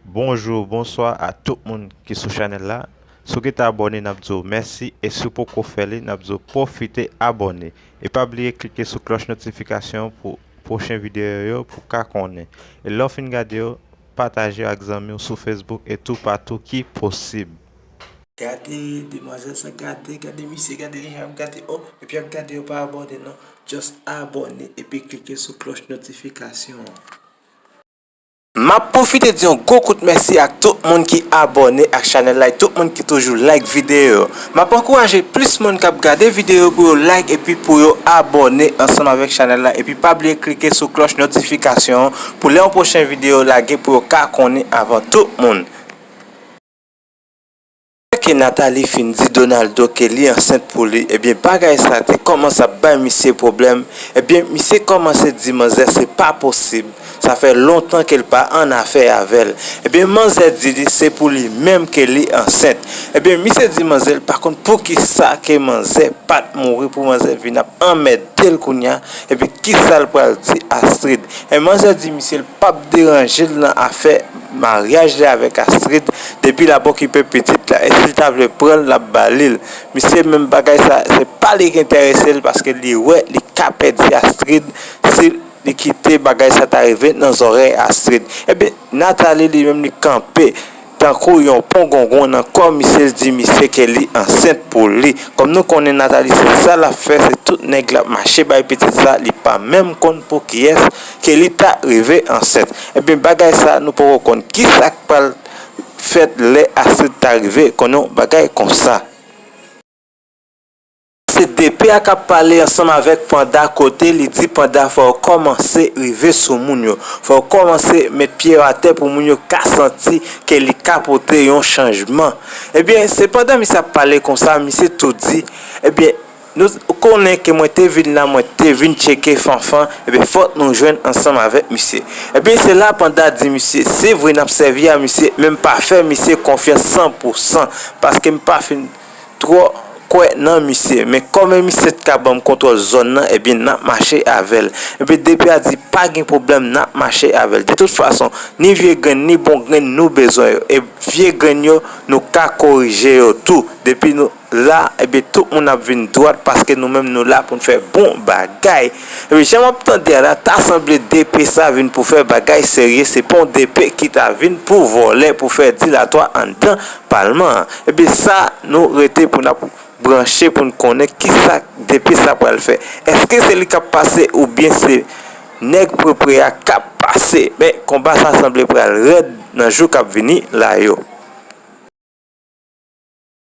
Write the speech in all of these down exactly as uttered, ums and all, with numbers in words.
Bonjou, bonswa a tout moun ki sou chanèl la. Si w gentan abòne, n ap di w mèsi, e si w poko fè li, n ap di w pwofite abòne. E pa bliye klike sou klòch notifikasyon pou pwochen videyo yo pou w ka konnen. E lè w fin gade yo, pataje yo ak zanmi w sou Facebook e toupatou ki posib. Gade demwazèl sa, gade, gade misye, gade li jan ap gade, oh, epi ap gade yo pa abòne non. Just abòne epi klike sou klòch notifikasyon an. M ap pwofite di yon gwo kout mèsi ak tout moun ki abòne ak chanèl la e tout moun ki toujou like videyo yo. M ap ankouraje plis moun k ap gade videyo yo pou yo like epi pou yo abòne ansanm avèk chanèl la epi pa bliye klike sou klòch notifikasyon an pou lè yon pwochen videyo lage pou yo ka konnen avan tout moun. Ke Nathalie fin di Donaldo ke li ansent pou li, ebyen bagay sa te kòmanse ap bay misye pwoblèm. Ebyen misye kòmanse di manzè se pa posib, sa fè lontan ke l pa annafè avè l. Ebyen manzè di li se pou li menm ke li ansent. Ebyen misye di manzè l pa konn poukisa ke manzè pa t mouri pou manzè vin ap anmède l kounye a. Epi kisa l pral di Astrid? E manzè di misye l p ap deranje l nan afè maryaj li avèk Astrid depi l ap okipe pitit la, e si l ta vle pran l, l ap ba li l. Misye menm bagay sa, se pa li ki enterese l paske li wè li ka pèdi Astrid si li kite bagay sa ta rive nan zòrèy Astrid. Ebyen Nathalie li menm li kanpe tankou yon pon gongon nan kò misye, l di misye ke li ansent pou li. Kòm nou konnen Nathalie se sa l ap fè, se tout nèg l ap mache bay pitit sa, li pa menm konn pou kiyès ke li ta rive ansent. Ebyen bagay sa nou poko konn kisa k pral fèt lè Astrid ta rive konn yon bagay konsa. Se D P a k ap pale ansanm avèk Panda kote li di Panda fò yo kòmanse rive sou moun yo. Fò yo kòmanse met pye yo atè pou moun yo ka santi ke li ka pote yon chanjman. Ebyen, se pandan misye ap pale konsa, misye tou di, ebyen, nou konnen ke mwen te vin la, mwen te vin tcheke Fanfan, ebyen, fòk nou jwenn ansanm avèk misye. Ebyen, se la Panda di misye, se vre n ap sèvi a misye, men m pa fè misye konfyans san pou san, paske m pa fin twò kwè nan misye, men kòm misye t ka ban m kontwòl zòn nan, ebyen n ap mache avè l. Ebyen D P a di pa gen pwoblèm, n ap mache avè l. De tout fason, ni vye grenn, ni bon grenn, nou bezwen yo. E vye grenn yo, nou ka korije yo tou. Depi nou la, ebyen tout moun ap vin dwat paske nou menm nou la pou n fè bon bagay. Ebyen jan m ap tande a la, ta sanble D P sa vin pou fè bagay serye, se pa yon D P ki ta vin pou vòlè, pou fè dilatwa anndan palman an. Ebyen sa nou rete pou n ap branche pou n konnen kisa D P sa pral fè. Èske se li k ap pase oubyen se nèg prepre a k ap pase? Men konba sa sanble pral rèd nan jou k ap vini la yo.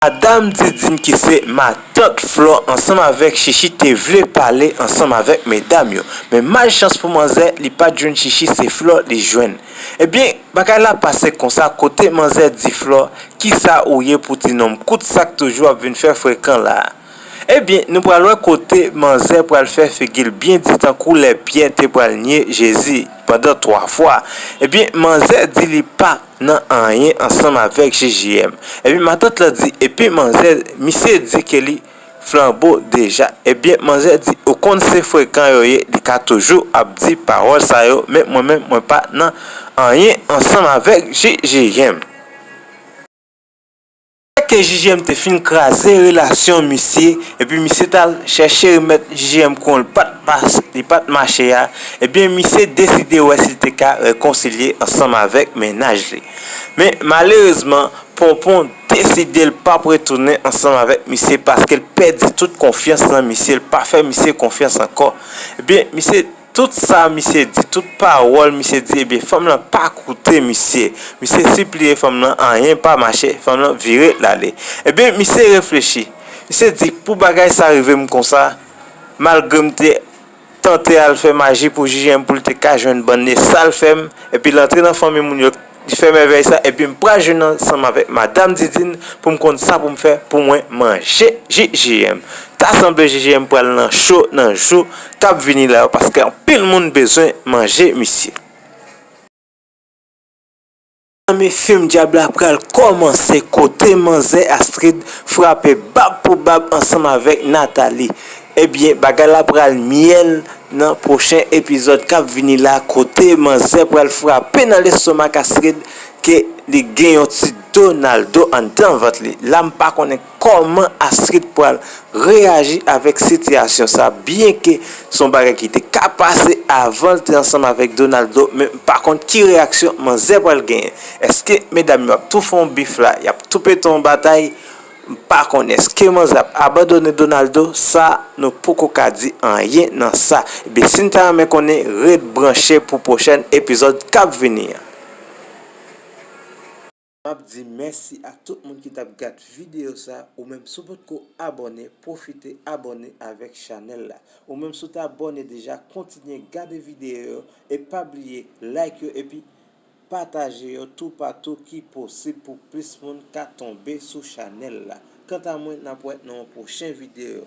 Madanm Didine ki se matant Flò ansanm avèk Chichi te vle pale ansanm avèk medam yo. Men malchans pou manzè, li pa t jwenn Chichi, se Flò li jwenn. Ebyen, bagay la pase konsa, kote manzè di Flò, kisa ou ye pou ti nonm kout sa k toujou ap vin fè frekan la a? Ebyen, nou pral wè kote manzè pral fè figi l byen di tankou lè Pyè te pral nye Jezi pandan twa fwa. Ebyen, manzè di li pa nan anyen ansanm avèk J J M. Ebyen, matant lan di, epi manzè, misye di ke li flanbo deja. Ebyen, manzè di, ou konn se frekan yo ye, li ka toujou ap di pawòl sa yo, men mwen menm, mwen pa nan anyen ansanm avèk J J M. Ke J J M te fin kraze relasyon misye, epi misye t al chèche remèt J J M kon li pa t mas-, li pa t mache a, ebyen, misye deside wè si l te ka rekonsilye ansanm avèk mennaj li. Men, malerezman, Ponpon deside l p ap retounen ansanm avèk misye paske l pèdi tout konfyans nan misye, l pa fè misye konfyans ankò. Ebyen, misye, tout sa misye di, tout pawòl misye di, ebyen, fanm lan pa koute misye. Misye sipliye fanm lan, anyen pa mache, fanm lan vire l ale. Ebyen, misye reflechi. Misye di, pou bagay sa rive m konsa, malgre m te tante al fè maji pou J J M pou l te ka jwenn bann nè sa l fè m, epi l antre nan fanmi moun yo, li fè mèvèy sa, epi m pral jwenn ansanm avèk madanm Didine pou m konn sa pou m fè pou mwen manje J J M. Ta sanble J J M pral nan cho nan jou k ap vini la yo, paske anpil moun bezwen manje misye. Nan men fim dyab la pral kòmanse kote manzè Astrid frape bab pou bab ansanm avèk Nathalie. Ebyen, bagay la pral myèl Nan pwochen epizòd k ap vini la, kote manzè pral frape nan lestomak Astrid ke li gen yon ti Donaldo anndan vant li. La, m pa konnen kòman Astrid pral reyaji avèk sitiyasyon sa, byenke se yon bagay ki te ka pase avan l te ansanm avèk Donaldo, men m pa konn ki reyaksyon manzè pral genyen. Èske medam yo ap tou fè yon bif la, y ap tou pete yon batay? M pa konn èske manzè ap abandone Donaldo, sa nou poko ka di anyen nan sa. Ebyen, si n ta renmen konnen, ret branche pou pwochèn epizòd k ap vini an. M ap di mèsi a tout moun ki t ap gad videyo sa. Ou menm, si w potko abòne, pwofite abòne avèk chanèl la. Ou menm, si w te abòne deja, kontinye gade videyo yo e pa bliye like yo epi pataje yo toupatou ki posib pou plis moun ka tonbe sou chanèl la. Kanta mwen, n ap wè nan yon pwochen videyo.